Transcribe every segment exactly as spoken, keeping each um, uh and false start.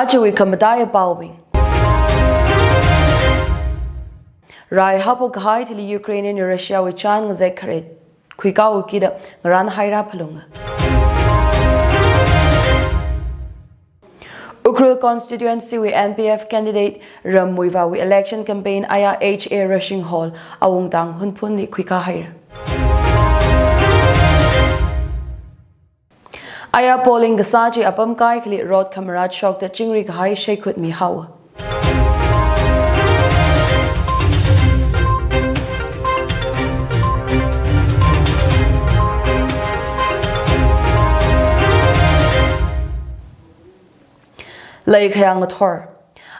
Ajawui khamataiya paobing. Rai haophok kahai thili Ukraine eina Russia wui chān ngazek khare khuikāhaoki da ngarānhaira phalunga. Ukhrul constituency wui N P F candidate Ram Muivah wui election campaign aya H A Rashing Hall Awungtang Hunphunli khuikāhaira. Aya polling kasā chi apam kaikhali rot khamarāt shokta chingri kahai sheikhut mihaowa. Leikhayang ngathor.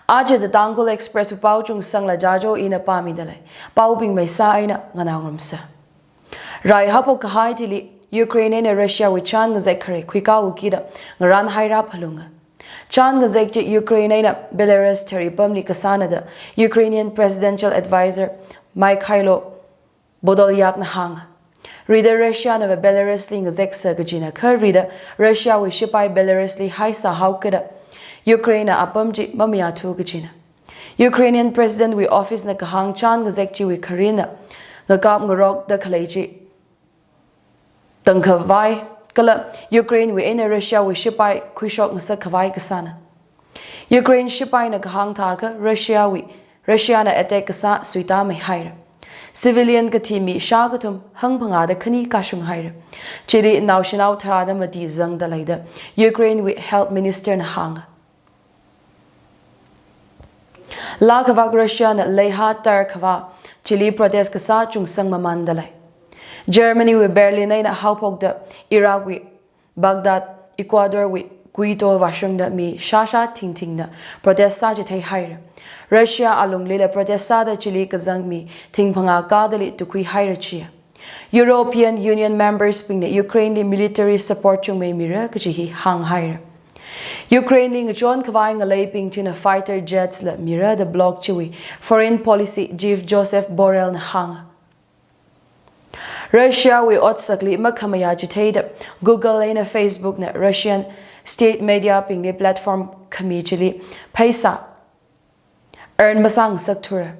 Aja The Tangkhul Express wui pao chungsangla Jajo ina pāmida lei. Paobing maisā eina nganāngarumsa. Rai haophok kahai thili Ukraine eina Russia wui chān ngazek khare khuikāhaoki da ngarānhaira phalunga. Chān ngazek chi Ukraine eina Belarus tharipamli kasāna da Ukrainian Presidential Advisor Mykhailo Podolyakna hānga. Rida Russia nava Belarusli ngazeksa kajina kha rida Russia wui shipai Belarusli haisāhaoki da Ukraine na apam chi mamayāthu kajina. Ukrainian President wui office na kahāng chān ngazek chiwui kharinna ngakap ngarokda khalei chi tangkhavai, kala Ukraine wui eina Russia wui shipai khuishok ngasak khavai kasāna. Ukraine shipaina kahāng thākha Russia wui, Russia na attack kasā suitāmeihaira. Civilian kathi mi shākathum hangphangāda khani kashunghaira. Chili naoshinao tharāda mati zangda leida Ukraine wui Health Minister na hānga. Laa khavak Russia na leiha tarkhavā chili protest kasā chungsang mamanda lei. Germany wui Berlin eina haophokda Iraq wui Baghdad, Ecuador wui Quito vāshungda mi shāshā thingthingna protest sāchitheihaira. Russia alunglila protest sāda chili kazang mi thingphangā kadali tukhuihaira chiya. European Union members bingna Ukraine li military support chungmeimira kaji hi hānghaira. Ukraine li ngachon khavai ngaleibing china fighter jets la mira da bloc chiwui Foreign Policy Chief Joseph Borrell na hānga. Russia wui otsakli makhamayā chitheida Google eina Facebook na Russian state media bingli platform khami chili pheisā earn masāngasakthura.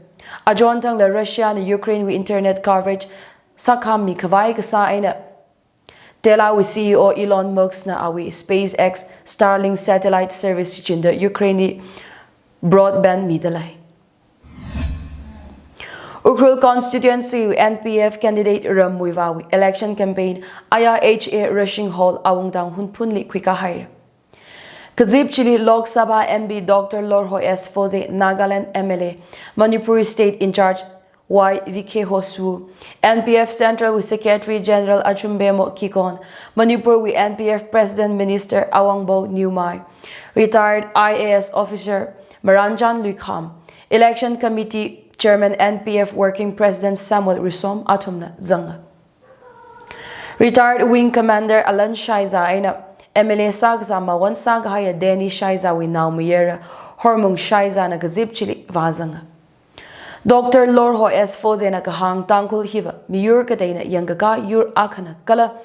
Achon thangla Russia na Ukraine wui internet coverage sākhami khavai kasā eina Tesla wui C E O Elon Musk na awui SpaceX Starlink satellite service chinda Ukraine li broadband mida lei. Ukhrul constituency wui N P F candidate Ram Muivah wui election campaign aya H A Rashing Hall Awungtang Hunphunli khuikāhaira. Kazip chili Lok Sabha M P Doctor Lorho S Foze, Nagaland M L A, Manipur State in-charge Y Vikheho Suo, N P F Central wui Secretary General Achumbemo Kikon, Manipur wui N P F President Minister Awangbow Newmai, retired I A S officer Maranjan Luikham, Election Committee Chairman N P F Working President Samuel Risom athumna zanga. Retired Wing Commander Alan Shaiza eina M L A sākazā mawon sākahaiya Danny Shaiza wui naomayara Hormung Shaiza na kazip chili vāzanga. Doctor Lorho S Foze na kahāng Tangkhul hiva miyur kateina yangkakā yur akhana kala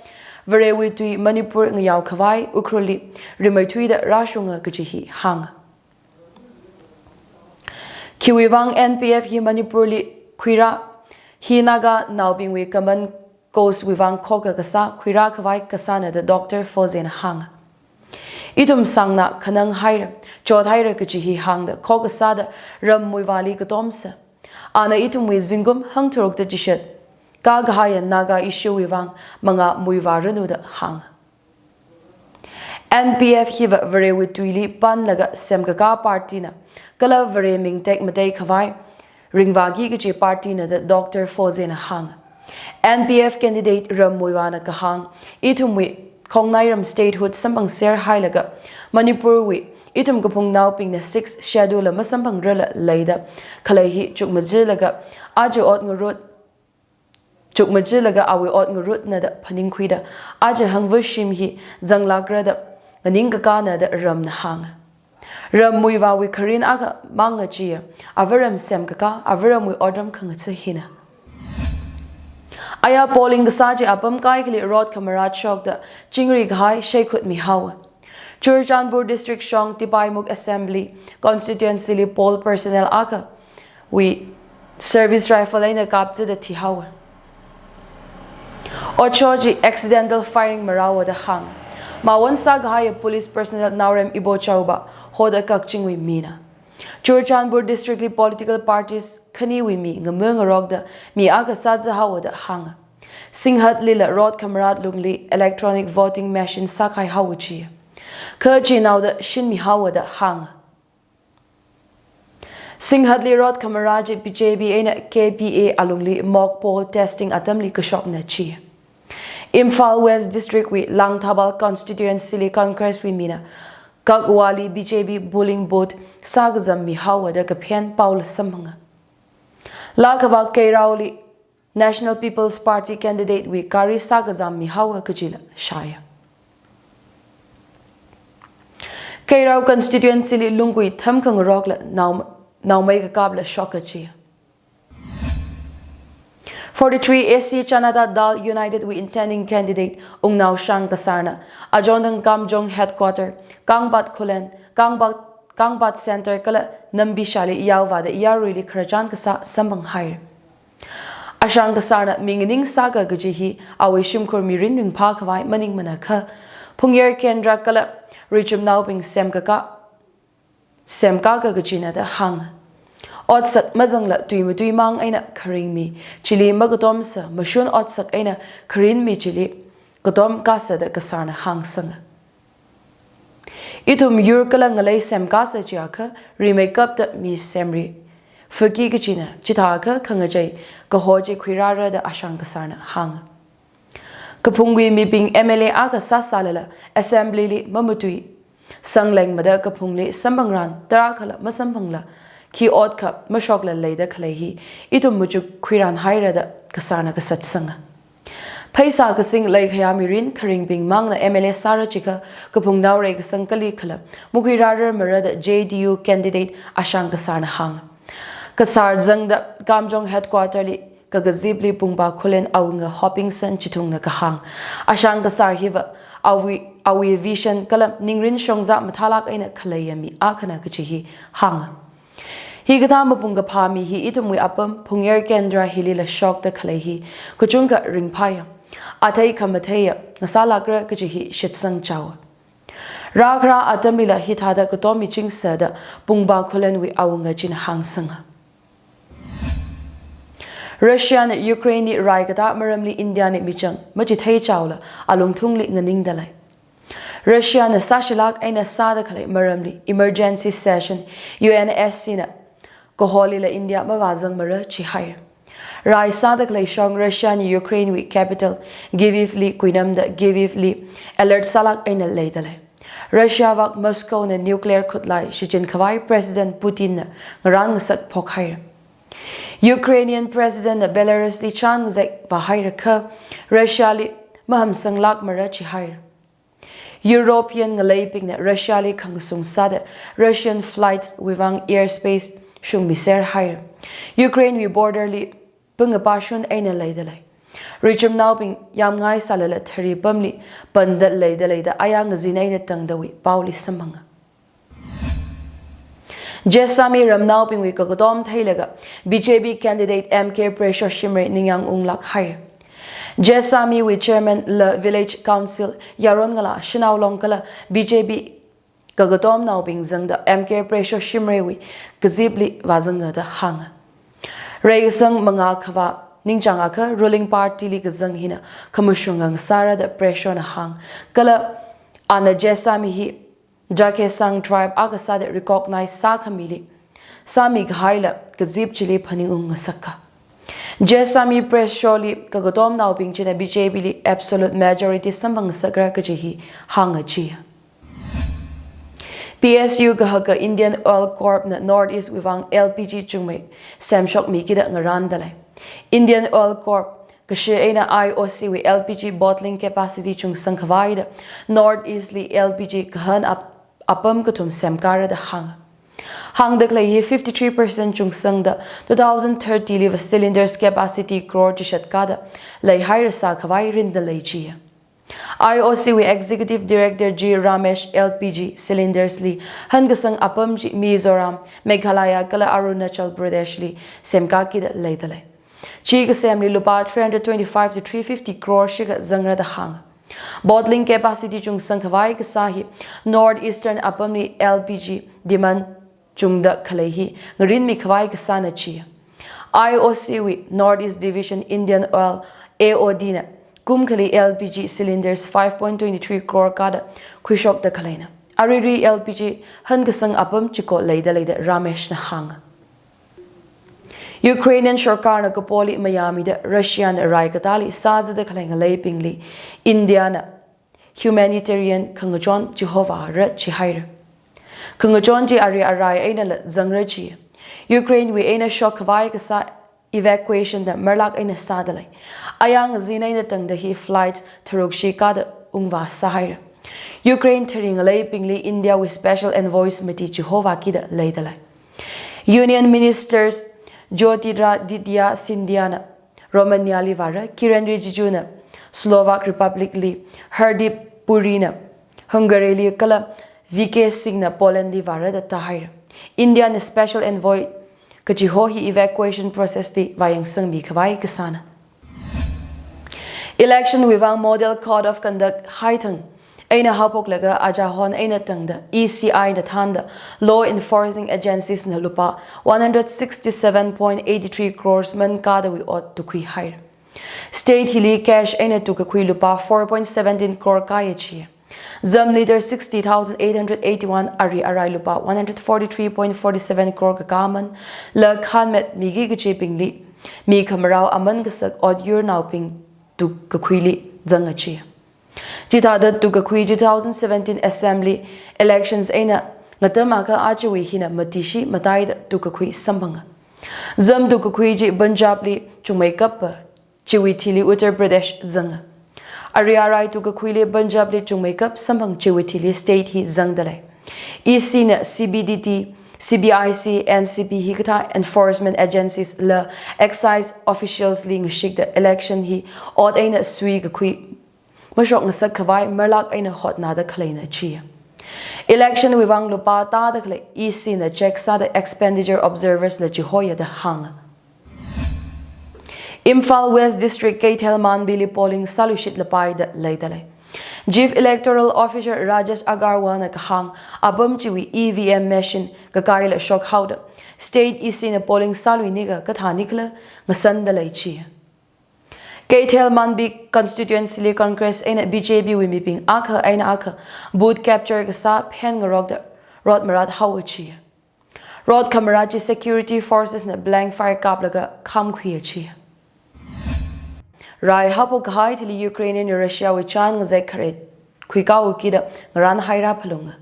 Varewui tui Manipur ngayao khavai Ukhrulli rimeithuida rāshunga kaji hi hānga. Khiwuivang N P F hi Manipurli khuirā, hi Naga naobingwui common cause wuivang khokkha kasā khuirā khavai kasāna da Doctor Foze na hānga. Ithum sangna khananghaira, chothaira kaji hi hāngda khokkha sāda Ram Muivahli katomsa. Ana ithumwui zingkum hangtharukda chishat kākahaiya Naga issue wuivang mangā muivaranu da hānga. N P F hiva Varewui tuili panlaga semkakā party na, kala Vare ming tekmatei khavai ringvāki kaji party na da Doctor Foze na hānga. N P F candidate Ram Muivah na kahāng, ithumwui khongnairam statehood samphangser hailaga, Manipurwui ithum kaphungnaobingna Sixth Schedule la masamphangrarla leida khalei hi chukmajilaga, aja ot ngarut, chukmajilaga awui ot ngarutna da phaningkhuida, aja hangvashim hi zanglākra da nganingkakāna da Ram na hānga. Ram Muivahwui kharin akha manga chiya, avaram semkakā, avaramwui otram khangatha hina. Aya polling kasā chi apam kaikhali rot khamarāt shokda chingri kahai sheikhut mihaowa. Churachandpur District shong Tipaimukh Assembly Constituency li poll personnel akhawui service rifle eina kapchida thihaowa. Otshot chi accidental firing marāhaowa da hānga. Mawon sākahaiya police personnel Naorem Ibochao va hoda kakchingwui mina. Churachandpur District li political parties khaniwui mi ngama ngarokda mi akha sāzahaowa da hānga. Singhatlila rot khamarat lungli electronic voting machine sākhaihaowa chi. Kha chinaoda shinmihaowa da hānga. Singhatli rot khamara chi B J P eina K P A alungli mock poll testing atamli kashokna chi. Imphal West District wui Langthbal Constituency li Congress wui mina Kakwali B J P polling booth sākazammihaowa da kaphen paola samphanga. Lakhava Keiraoli National People's Party candidate wui gari sākazammihaowa kajila shāya. Keirao constituency li lungkui tham khangarokla nao, naomei kakapla shoka chi. Forty-three A C Janata Dal United wui intending candidate Ungnao Shangkasarna Ajondang Kamjong Headquarter, Kangpat Khullen, Kangpat, Kangpat Center kala Nambishali yaovāda yaruili khararchan kasā samphanghaira. Ashangkasarna mi nganingsāka kaji hi awui shimkhur mirin ringphākhavai maningmana kha, Phungyar Kendra kala richumnaobing semkaka, semkaka kajina da hānga. Otsak mazangla tui matuimang eina kharing mi chili makatomsa mashun otsak eina kharing mi chili katomkasa da kasarna hāngsanga. Ithum yur kala ngalei semkasa chiakha rimeikapta mi semri faki kajina, chithākha khangachei kaho chi khuirāra da Ashangkasarna hānga. Kaphungwui mibing M L A akha sāsālala assembly li mamatui sanglengmada kaphungli samphangran tarākhala masamphangla khi otkha mashokla leida khalei hi ithum machuk khuiranhaira da kasarna kasatsanga. Pheisā kasing leikhayā mirin kharingbing mangna M L A sāra chiakha kaphung naorei kasang kali khala makhuirārarmara da J D U candidate Ashangkasarna hānga. Kasar zangda Kamjong Headquarter li kakazipli Pungpa Khullen awunga Hopingson Chithungna kahāng. Ashangkasar hiva awui, awui vision kala ningrin shongza mathālāk eina khaleiya mi akhana kaji hi hānga. Hikathā mapung kaphā mi hi ithumwui apam Phungyar Kendra hilila shokta khalei hi kachungkha ringphāya. Athei khamatheiya ngasālākra kaji hi shitsangchaowa. Rākhara atamlila hithāda katom michingsa da Pungpa Khullenwui awunga china hāngsanga. Russiana Ukraineli rai katā maramli Indiana michang machitheichaola alungthungli nganingda lei. Russiana sāshilāk eina sāda khalei maramli emergency session U N S C na kaholila India mavāzangmara chihaira. Rai sāda khalei shong Russiana Ukrainewui capital Kyivli kuinamda Kyivli alert sālāk eina leida lei. Russia vak Moscowna nuclear khutlai shichinkhavai President Putinna ngarān ngasak phokhaira. Ukrainian Presidentna Belarusli chān ngazek vāhaira kha Russiali mahamsanglākmara chihaira. European ngaleibingna Russiali khangasung sāda Russian flights wuivang airspace shungmiserhaira. Ukrainewui border li pungapashun eina leida lei. Richumnaobing yamngai sālala thari pamli panda leida leida aya ngazin eina tangdawui paoli samphanga. Jessami ramnaobingwui kakatom theilaga B J P candidate M K Presho Shimray ningyāng unglākhaira. Jessamiwui chairman la Village Council yaron ngalā shanao long kala B J P kakatomnaobing zangda M K Presho Shimraywui kazipli vāzanga da hānga. Reikasang mangā khavā ningchāng akha ruling partyli kazang hina khamashunga ngasāra da Preshona hāng. Kala ana Jessami hi Jakesang tribe akha sāda recognize sākhamili sāmikahaila kazip chili phaningung ngasaka. Jessami Presholi kakatomnaobing china B J Pli absolute majority samphang ngasakra kaji hi hānga chi. P S U kahaka Indian Oil Corp na North East wuivang L P G chungmei semshokmikida ngarānda lei. Indian Oil Corp kashi eina I O C wui L P G bottling capacity chungsang khavaida North East li L P G kahān ap-, apam kathum semkara da hānga. Hāngda khalei hi fifty-three percent chungsangda two thousand thirty liva cylinders capacity crore chishat kada leihairasā khavai rinda lei chi. I O C wui Executive Director G Ramesh L P G cylinders li hankasang apam chi Mizoram, Meghalaya kala Arunachal Pradesh li semkākida leidalei. Chi kasemli lupā three hundred twenty-five to three fifty crore shikha zangra da hānga. Bottling capacity chungsang khavai kasā hi North Eastern apamli L P G demand chungda khalei hi ngarinmi khavai kasāna chi. I O C wui North East Division Indian Oil A O D na kum akhali L P G cylinders five point twenty three crore kāda khuishokda khaleina. Ariri L P G hankasang apam chiko leidalei da Ramesh na hānga. Ukrainian sorkarna kapoli mayāmida Russian rai katāli sāzada khalei ngaleibingli India na humanitarian khangachon chihova ra chihaira. Khangachon chi ari arai einala zangra chi. Ukraine wui eina shok khavai kasā evacuation na marlak eina sādalei. Ayang zin eina tangda hi flight tharuk shi kāda ungvā sāhaira. Ukraine thari ngaleibingli India wui special envoys mati chihova kida leidalei. Union Ministers Jyotiraditya Scindia na Romania li vāra, Kiren Rijiju na Slovak Republic li, Hardeep Puri na Hungary li kala V K Singh na Poland li vāra da tāhaira. India na special envoy kachiho hi evacuation process li vāyangsangmi khavai kasāna. Election wui vang Model Code of Conduct haithang eina haophoklaga ajahon eina tangda E C I na thānda law enforcing agencies na lupā one hundred sixty seven point eighty three crores mankādawui ot tukhui haira. State hili cash eina tukkakhui lupā four point seventeen crore kāya chi. Zam litre sixty thousand eight hundred eighty one ari arai lupā one hundred forty three point forty seven crore kakā man, la khanmet miki kachibingli mi khamarao aman kasak ot yurnaobing tukkakhuili zanga chi. Chithāda tukkakhui two thousand seventeen assembly elections eina ngatam akha ajawui hina matishi mataida tukkakhui samphanga. Zam tukkakhui chi Punjab li chungmeikap pa, chiwui thili Uttar Pradesh zanga. Ari arai tukkakhuili Punjab li chungmeikap samphang chiwui thili state hi zangdalei. E C na C B D T, C B I C, N C P hikathā enforcement agencies la excise officials li ngashikda election hi ot eina suikakhui mashok ngasak khavai marlak eina hotnada khaleina chi. Election wui vang lupā tāda khalei E C na check sāda expenditure observers la chihoya da hānga. Imphal West District Keithel Manbili polling sāluishit lapai da leidalei. Chief Electoral Officer Rajesh Agarwal na kahāng apam chiwui E V M machine kakaila shokhaoda state E C na polling sāluinika kathānikhala ngasandalei chi. Keithel Manbi constituency li Congress eina B J P wui mibing akha eina akha booth capture kasā phen ngarokda rot marat haowa chi. Rot khamarat chi security forces na blank fire kaplaga khamkhuiya chi. Rai haophok kahai thili Ukraine na Russia wui chān ngazek kharet khuikāhaoki da ngaranhaira phalunga.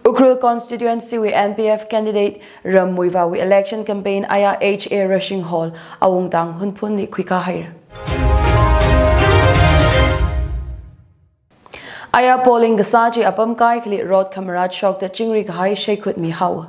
Ukhrul constituency wui N P F candidate Ram Muivah wui election campaign aya H A Rushing Hall awungtang Hunphunli khuikāhaira. Aya polling kasā chi apam kaikhali rot khamarat shokta chingri kahai sheikhut mihaowa.